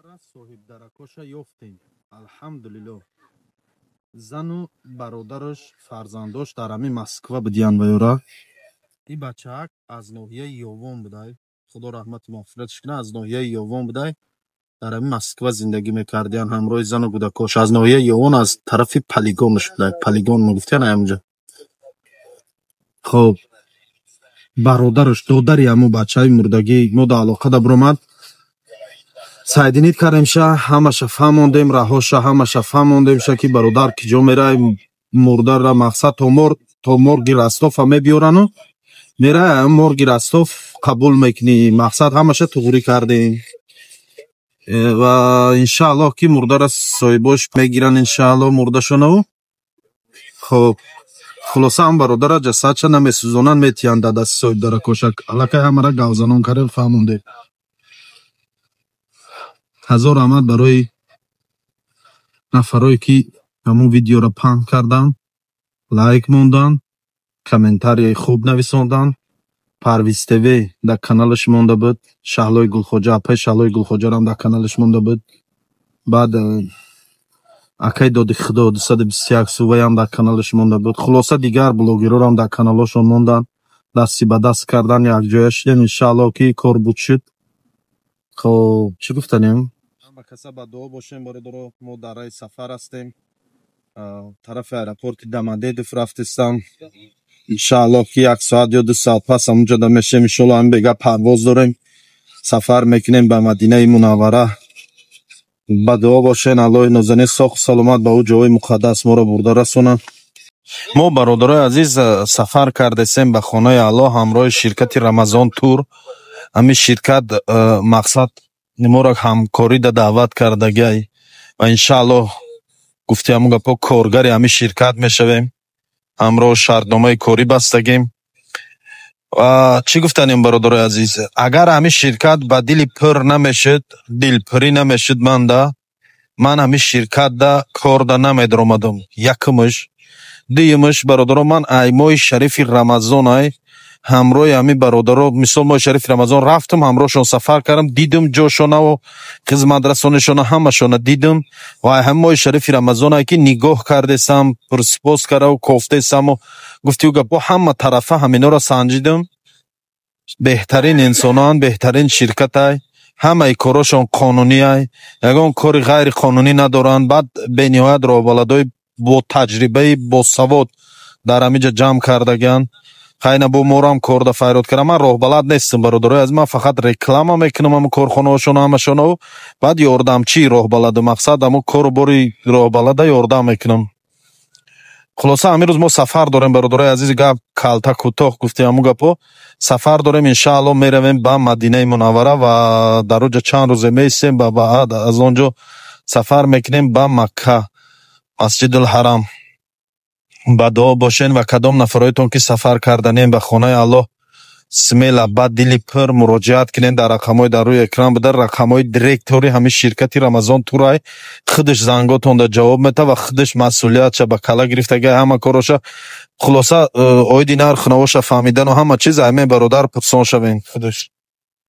Соҳибдаракоша ёфтем, алҳамдулилло. Зану бародараш, фарзандош дар ҳамин Москва будиян. Ваёра и бачаак аз ноҳияи Ёвон будай, Худо раҳмату мағфиратш кунад, аз ноҳияи Ёвон будай, дар ҳамин Москва зиндагӣ мекардиян ҳамроҳи зану кӯдакош. Аз ноҳияи Ёвон, аз тарафи Полигонш будай, Полигон мегуфтиян ҳаминҷа. Хоб, бародараш, додари ҳамун бачаи мурдагӣ мо да алоқа да биромад, соединить кардемша, ҳамаша фаҳмондем, раҳоша ҳамаша фаҳмондемша, ки бародар, ки ҷо мерай, мурдара мақсад то морг, то морги Ростова мебиёрану мерай, морги Ростов қабул мекунӣ. Мақсад, ҳамаша туғрӣ кардем ва иншааллоҳ, ки мурдара соҳибош мегиранд, иншааллоҳ, мурдашонаву. Хоб, хулоса, ҳам бародара ҷасадша намесӯзонанд, метиҳанд дар дасти соҳибдаракоша. Аллакай ҳамара гавзанон кардем, фаҳмондем. Ҳазор раҳмат барои нафарое, ки ҳамун видеоро паҳн карданд, лайк монданд, комментарияи хуб нависонданд. Парвиз ТВ дар каналаш монда буд, Шаҳлои Гулхоҷа, апаи Шаҳлои Гулхоҷарам дар каналаш монда буд. Баъд акаи Доди Худо 221 суваям дар каналаш монда буд. Хулоса, дигар блогерорам дар каналҳошон монданд, дасти ба даст кардан, якҷоя шудем. Иншааллоҳ, ки кор буд шуд. Хоб, чӣ гуфтанем? Ҳама каса ба дуо бошем, бародаро. Мо дар раи сафар ҳастем, тарафи аэропорти Домодедово рафтистам. Иншааллоҳ, ки як соат ё 2 соат пас ҳамунҷо да мешем. Иншоалло, ҳамин бега парвоз дорем, сафар мекунем ба Мадинаи Мунаввара. Ба дуо бошен, Аллоҳи нозанин соҳу саломат ба ӯ ҷоҳои муқаддас моро бурда расонад. Мо, бародарои азиз, сафар кардесем ба хонаи Аллоҳ ҳамроҳи ширкати Рамазон Тур. Ҳамин ширкат, мақсад, моро ҳамкорида даъват кардагиай ва иншааллоҳ, гуфти ҳамун гапҳо, коргари ҳамин ширкат мешавем, ҳамроҳ шартномаи корӣ бастагем. Ва чӣ гуфтанем, бародарои азиз, агар ҳамин ширкат ба дили пур намешуд, дилпурӣ намешуд, манда ман ҳамин ширкатда корда намедаромадам. Якумаш. Дуюмаш, бародаро, ман ай моҳи шарифи Рамазон ай ҳамроҳи ҳамин бародаро, мисол, моҳи шарифи Рамазон рафтам, ҳамроҳшон сафар кардам, дидам ҷошонаву хизматрасонишона, ҳамашона дидам. Ва ҳамин моҳи шарифи Рамазон ай ки нигоҳ кардесам, пурсипос кардаву кофтесаму, гуфтиу гапҳо, ҳама тарафа ҳаминора санҷидам. Беҳтарин инсонанд, беҳтарин ширкатай, ҳамаи корошон қонуниай, ягон кори ғайриқонунӣ надоранд. Баъд бениҳоят роҳбаладои ботаҷрибаи босавод дар ҳамин ҷа ҷамъ кардагианд. Хайна, бо морам корда файрод кардам. Ман роҳбалад нестам, бародарои азиз, ман фақат реклама мекунам ҳамун корхонаҳошону ҳамашонаву, баъд ёрдамчии роҳбаладу, мақсад, ҳамун кору бори роҳбалада ёрдам мекунам. Хулоса, ҳамин рӯз мо сафар дорем, бародарои азиз. Гап калта кӯтоҳ, гуфти ҳамун гапҳо, сафар дорем, иншаалло, меравем ба Мадинаи Мунаввара ва дар оҷа чанд рӯзе меистем ва баъд аз он ҷо сафар мекунем ба Макка, Масҷидулҳарам. Ба дуо бошен ва кадом нафароетон, ки сафар карданем ба хонаи Аллоҳ, смело, ба дили пур муроҷиат кунед дар рақамҳои дар рӯи экран буда. Рақамҳои директори ҳамин ширкати Рамазон Турай, худаш занготонда ҷавоб метавад ва худаш масъулиятша ба кала гирифтага, ҳама короша. Хулоса, оиди нарху навоша фаҳмидану ҳама чиз ҳамин бародар пурсон шавем худаш.